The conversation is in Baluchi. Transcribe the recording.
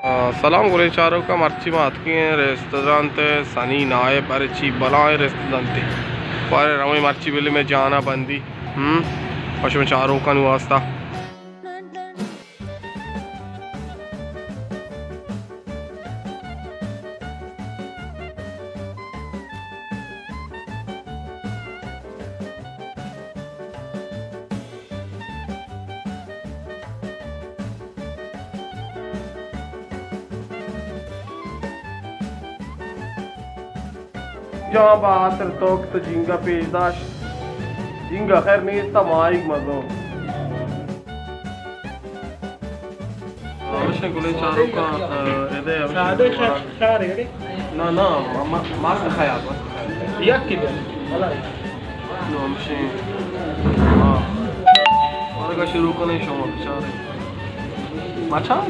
آ، سلام گلیں چاروکاں، مرچی ما اتکیں رستورانت سنی نائب، ارے چی بلائیں رستورانتے۔ بارے رویں مرچی بلے میں جانا بندی۔ ہم، پشم چاروکانی واسطہ۔ جان بہاتر توک تو جنگا پیش داشت۔ جنگا خیر نیست، ماہیگ مزو۔ ہمیشہ گلیں چاروکاں، آ، ادے ہمیشہ سادہ شا-، شار ہے۔ نہ، نہ، ما-، ما-، ماست خیال، ماست خیال۔ یک کی دے۔ نو ہمشی۔ ہاں۔ ورگا شروع کنے شما بچارے۔ مچا؟